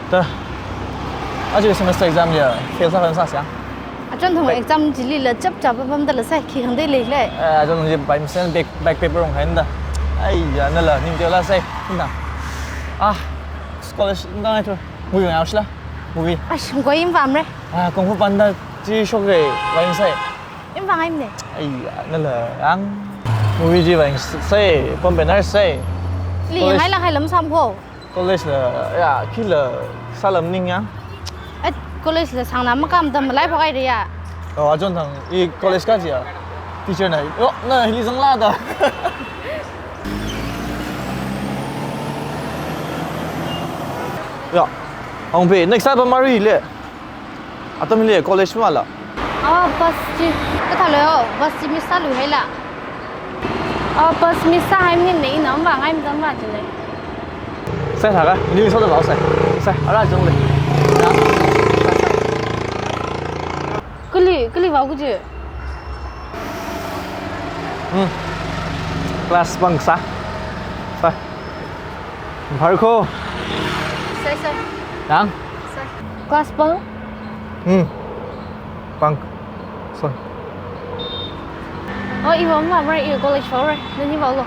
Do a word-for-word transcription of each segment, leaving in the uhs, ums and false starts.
Ta, aja semester exam li fail sākhan sāsiang. Achon thang exam chilila chapchapa pamda lāsai, khi khangatei leilei. Eh, achon thang chi by mistake back, back paper onghaida. Aiya, nala ning teolāsai. Ina. Ah, college nda ngai tu. Movie ngai shila. Movie. Ash, ngoi invāmre. Ah, Kung Fu Panda chi shokre, vāyang sai. Invāngaimane. Aiya, nala ang. Movie chi vāyang sai, pampen sai. Li college ngai la hai lam sam ho. College la, ya, khila sālam ning ya. Eh, college la sāngna makam da malai phagai de ya. Oh, achon thang, i college kaji ya. Teacher na, oh, na hili zanglada. Ya, hong pe, next time mari le. Atam hili college mala. Ah, bus chi, kathālo, bus chi miss sāluihaila. Ah, bus miss sāhai maningmana, ina mavāngai matam vāchile. Sai thāka, ini so da vāo sai. Sai, ara chang le. Ya. Kali, kali vāo kaji. Hmm. Class bunk sā. Sai. Pharko. Sai, sai. Yang? Sai. Class bunk? Hmm. Bunk. Sai. Oh, iva mavāmara, i college vāora. Nani vāolo.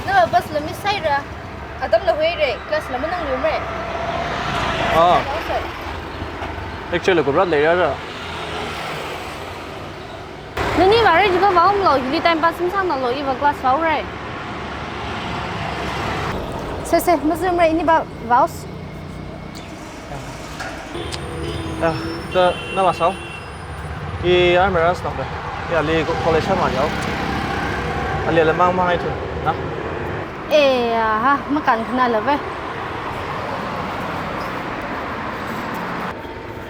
Na bus la miss sāhaira. Atam la huire, class la manangluimara. Ah. Sai, sai. Lecture la kupra leira. Nani vāra jiakha vāumlo, hili time pass masāngnalo, iva class vāora. Sai sai, mazumra, ini vā, vāos. Ah, ta, na vāsao. I armera snap da. Ya, ali college ha ma yao. Ali la mang mang ai tu, na? Eh, aha, makan khanāla ve.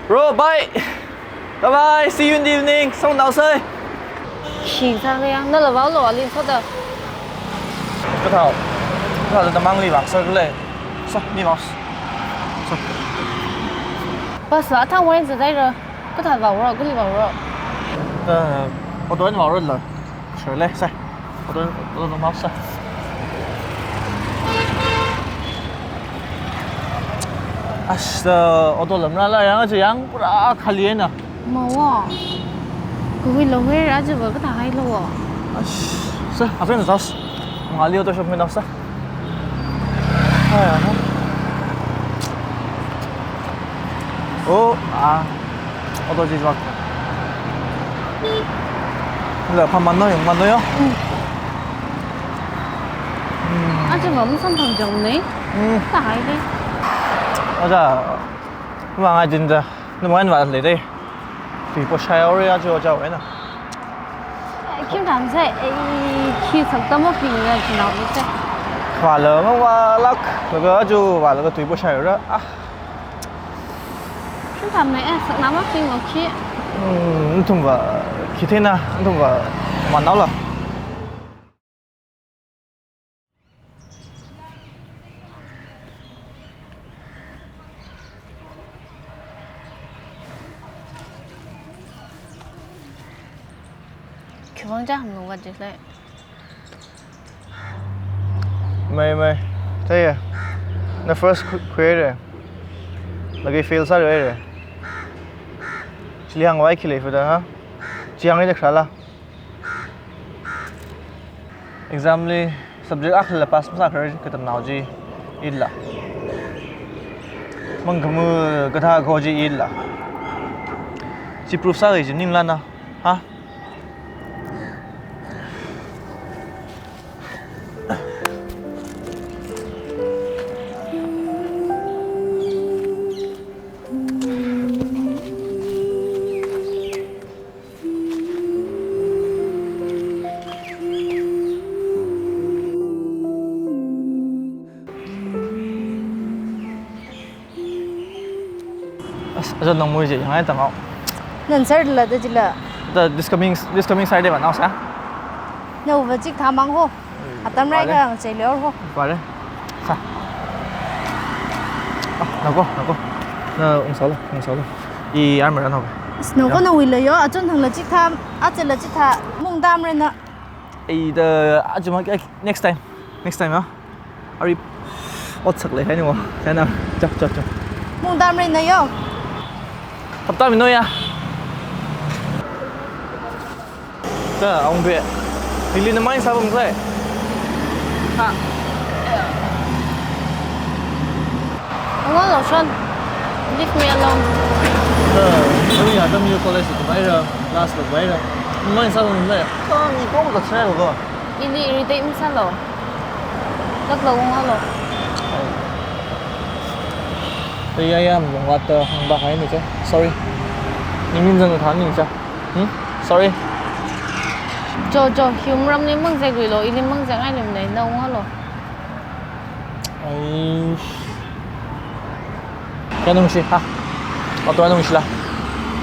Bro, bye. Bye bye, see you in the evening. Song nao sai. Khi sākha yang, nala vāolo ali sāda. Kathā, kathā da mangli vāsā kale. Sa, ni vāos. Sa. Bus la athang wai sādaira. Kathā vāora, kali vāora. Eh, auto eina vāora la. Sure le, sai. Auto, auto na map sai. Ash, auto lam rāla yang, aja yang pura khali na. Mawa. Kuwi lo ngai aja va kathāhailo. Ash, sai, apen zas. Ngali auto shop ngai sai. Hai, aha. Oh, ah. Auto ji vak. La pha mano yo, mano yo. Mm. Mm. Aja va masamphang jong ne. Mm. Kathāhaile. Aja, mavāngai jin da. Namai vāle de. Tui poshai ore aja aja wena. Khim tham sai, eh, khi sakta mapingla khinao ni sai. Vāla mavālak, laga aja vālaga tui poshai ora. Ah. Shim tham ne, eh, sakna mapinglo khi. Hmm, nathum va, khi theina, nathum va, manaola. Khiwuivang cha hamlung va jilai. Mai, mai. Theiya. Na first khu-, khuire. Lagi fail sāre. Chili hāngvai khi lei fada ha. Chi hāngrida kharāla. Exam li subject akhali pass masākharar katamnao chi ila. Mangkhamu kathā kho chi ila. Chi proof sāki kaji maningla na. Ha? As, aja nang mui je, yang ai tangau. Nan sir la da jila. The this coming, this coming Saturday ba nao sa? Nao va chikathā mang ho. Atam rai ka ang chei leo ho. Vale. Sa. Ah, nako, nako. Na ungsalo, ungsalo. I armor nako. Nako na wila yo, achon thang la chikathā, acha la chikathā, mung dam re na. Ei da, aja ma, next time. Next time, ah. Ari. Ot sak lei hai ni wo. China. Chap, chap, chap. Mung dam rin na yo. Hapta mi no ya. Ta, aung be. Ili na main sabam sai. Ha. Ngolo shon. Leave me alone. Ta, nui ya dam yu college tu bai ra, class tu bai ra. Main sabam sai. Ta, ni kong ka sai lo. Ili irritate masālo. Lak lo ngolo. Ai, ai, ai, mong wat, uh, hang ba hai ni cha. Sorry. Ni min zang tha ni cha. Hmm? Sorry. Jo, jo, hium ram ni mang zek wi lo, ili mang zek ai lim nei, na ngolo. Ai. Kya nung shi, ha? Auto nung shi la.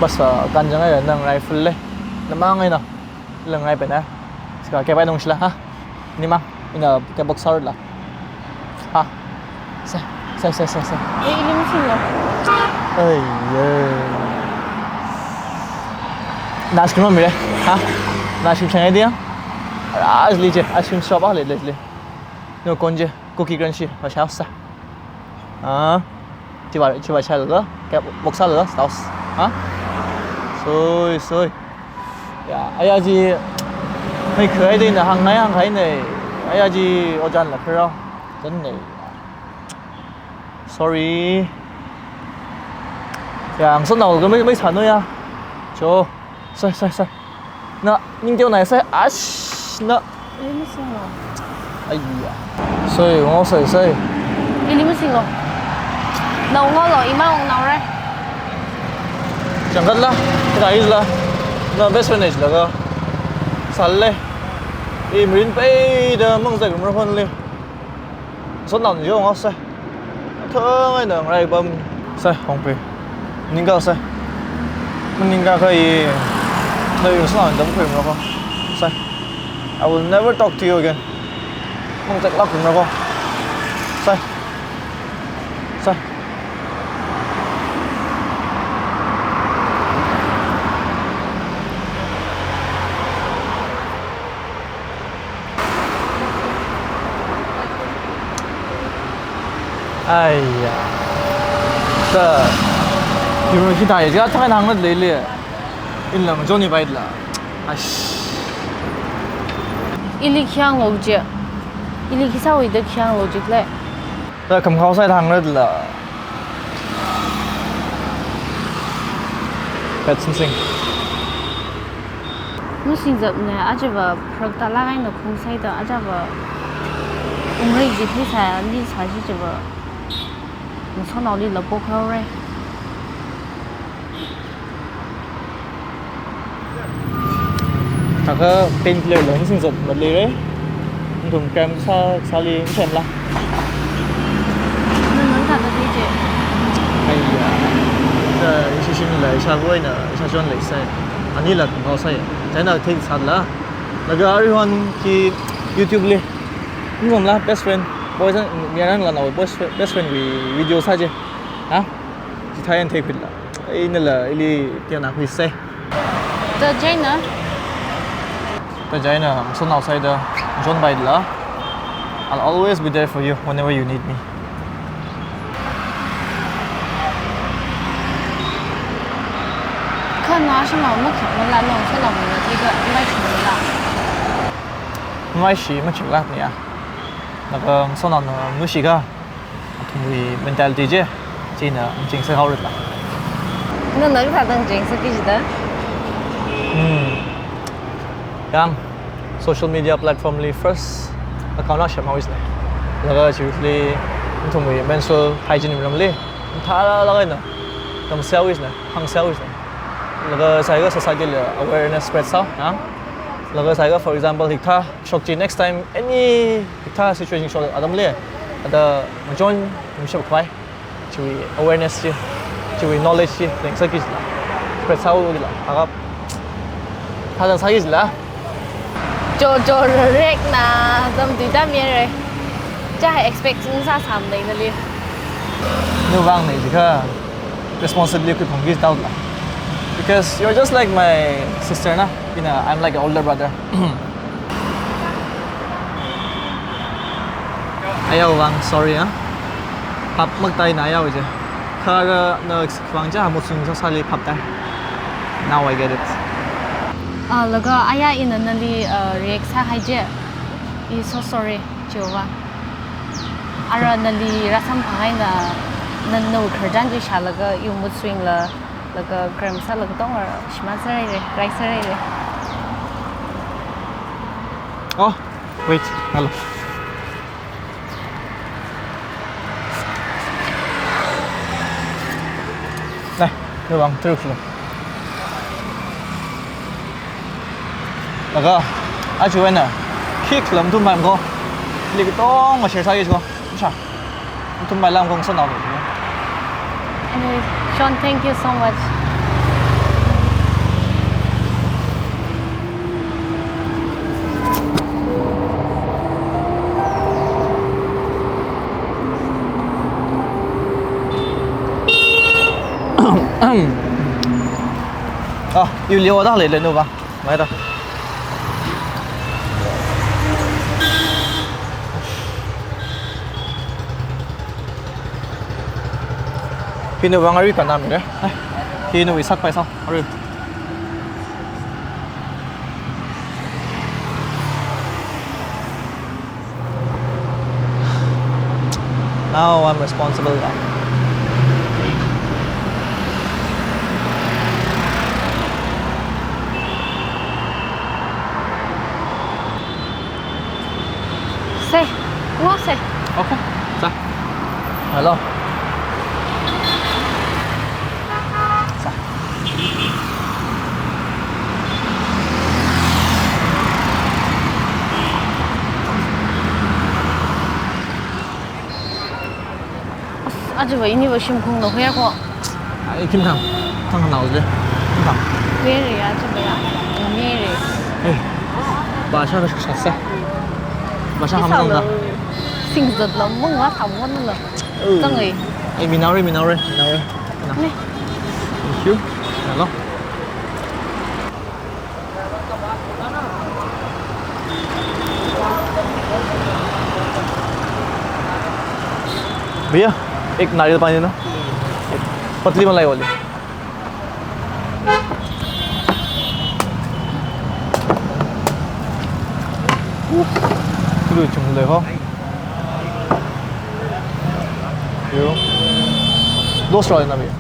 Bas, uh, kan jang ai nang rifle le. Na mang ai na. Lang ai pe na. Sika kya pai nung shi la, ha? Ni mang, ina kya box sar la. Ha. Sai, sai, sai, sai, sai. Eh, ili missing lo. Ai, eh. Na ice cream mire, ha? Na ice cream shang idea? Raj li je, ice cream shop a le, le, le. No konje, cookie crunch, pa shao sa. Ha? Chiba, chiba shal ga, kya box sar la, staus. Ha? Soi, soi. Ya, aya ji, mai khai de na hang ngai hang khai nei. Aya ji ojan la kharao. Jan nei. Sorry. Ya, ang son nao ga mai, mai sano ya. Cho. Sai, sai, sai. Na, ning teo nai sai. Ash, na. Ili missing lo. Aiya. Sai, ngao sai, sai. Ili missing lo. Na ngolo, ima ong nao re. Chang kat la, kata is la. Na best friend is la ga. Sal le. I mrin pai da mang zai kumra hon le. Son nao ni yo ngao sai. Thang ai na ngai bam. Sai, hong pe. Ning ka sai. Mun ning ka kai. Na yo son nao ni dam kai kumra ko. Sai. I will never talk to you again. Mang zek lak kumra ko. Sai. Sai. Aiya. Ta, hero hi ta ya, ja thang hang lei lei. Inlang Johnny bai la. Aish. Ili khiang lo je. Ili khi sāwui da khiang lo je le. Ta kam khao sai thang la. Pet sing sing. Nusing zap ne, aja va prak ta la ngai na khung sai da, aja va. Ung rei ji thi sa, ni sa ji ji va. Nusho nao li la pok hao re. Taka pain killer lo, nusing zap mat le re. Nthum cramp sā, sāli, nchem la. Nang nang thāda thei je. Aiya. Ta, ishi shim la, isha boy na, isha John la isai. Ani la, ngao sai. China thei sā la. Laga ari hon ki YouTube li. Nzom la, best friend. Boy san, mi arang la na, best friend, best friend wi video sā je. Ha? Chithāyan thei khuit la. Ai, nala, ili, tiana khui sai. Ta jaina. Ta jaina, son outside the John bai la. I'll always be there for you whenever you need me. Kha na shima ma khak ma la no, so la ma ti ga, mai shi ma la. Mai shi ma chik la ni ya. Naga son na no, nu shi ga. Athumwui mentality je, china, chingsa hao rit la. Nana kathāda chingsa ki jida? Hmm. Yang, social media platform li first account la share mawis ne. Laga chili, athumwui menstrual hygiene ram li, thala laga na, kam sawis ne, hang sawis ne. Laga saiga society li awareness spread sā, ha? Laga saiga, for example, hikathā, shok chi next time, any hikathā situation shok atam le, ada majon, mishap khwai, chiwui awareness chi, chiwui knowledge chi, leng sā ki jila, spread sā u jila, agap, thāda sā ki jila. Jo, jo, rek na, zam tui tam ye re. Cha expect sung sā sam nei na li. Nu vang nei jikha. Responsibility khui phungki tau la. Because you're just like my sister na. Ina, I'm like an older brother. Ayau vang, sorry, ah. Phap maktai na yao je. Kha ara na khwang ja mood swing sāsāli phap tai. Now I get it. Ah, laga aya ina nali, ah, react sāhai je. I so sorry, Jehovah. Ara nali rāsamphang eina, na nawui khararchan chi shālaga, iwui mood swing la, laga kram sālaga tong ara shimān sārai re, rai sārai re. Oh, wait, hello. Nai, nawui vang truk lo. Laga, aja eina, khi khalam tum mai ko. Li katong ma share sāki ko. Sha. Tum mai lam kong sānao lo. Anyway, Sean, thank you so much. Ah, iwui liva da lei le nu ba. Mai da. Hi nawui vang arui kanam le. Hi nawui sākpai sā. Arui. Now I'm responsible guy. Sir, ngo sir. Okay, sir. Hello. Sir. As, aja va ini va shimkhung lo khuya ko. Ai, khim kham. Thang nao le. Khim kham. Very, aja va ya. Very. Hey. Basha ka shaksa. Basha ham nong da. Sing zat lo, mong wa tham wan lo. Oh. Tang ai. Ai, mi nao re, mi nao re, mi nao re. Na. Ne. Thank you. Hello. भैया, एक नारियल पानी देना। पतली मलाई वाली। Kilo chung le ho. Yo. Dos rāli na, भैया.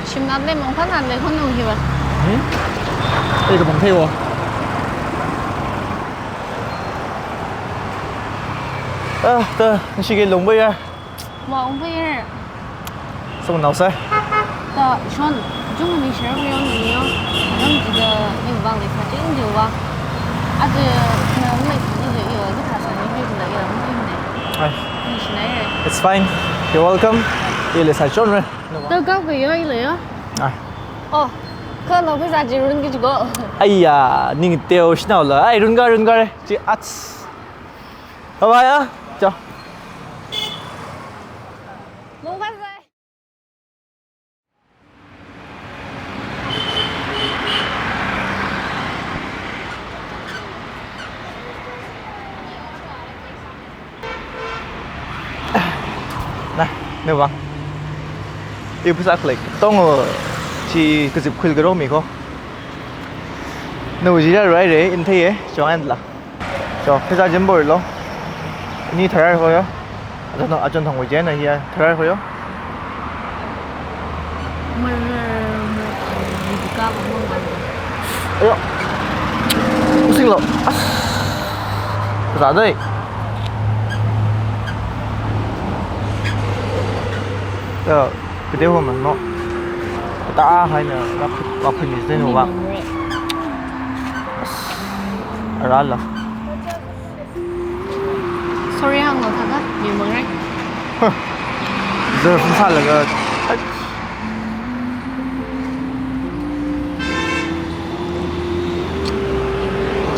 Shimnat le mong phanat le khon nung hi va. Hmm? Ei, ka bang thei wo. Ah, ta, nashi ke long bai ya. Wa ong bai ya. Song nao sai. Ta, Sean, jung ni share ko yon ni yo. Nang ji da ni bang le sa jing ji wa. Aja na mai ji ji yo, ji ka sa ni ni la yo, ni ni. Hi. It's fine. You're welcome. Ile sa chon re. Tao kau ka yo ile yo. Ah. Oh, kha lo kha sa ji run ki ko. Aiya, ning teo shnao la. Ai, run ga, run ga re. Ji ats. Bye bye ya. Ciao. Mong phanat. Na, ne bang. Ibu sak lek. Tong o, chi kazip khul karo mi ko. No, ji ra rai re, in thei e, chong an la. Cho, pheisā jambor lo. Ni tharar hoyo. Ajon, ajon thang wajena hiya, tharar hoyo. Mer, mer, mer, ka mo. Ayo. Using lo. As. Pheisā dai. Yo, kede ho man no. Ta hai na, rap, rap ni zeno ba. Ara la. Sorry, hānglo thāda, mi mang rai. Huh. Zar phun sālaga.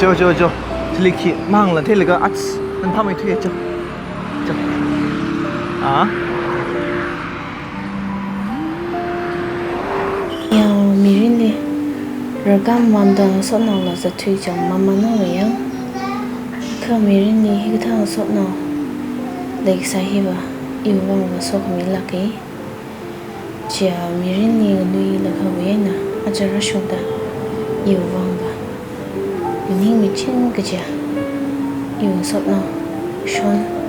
Jo, jo, jo. Chili khi mang la theilaga ats. Nan phamei thuya jo. Jo. Ah. Yang mirinli ragam wandang sotnao la zathui chang mama nang yang. Mirinli hikathā ngasotnao leikasā hiva iwui vangva sokhamilāka. Chiya mirinli nganuilakha wui eina aja rāshungda iwui vangva maningmeiching kajiya iwui ngasotnao Shon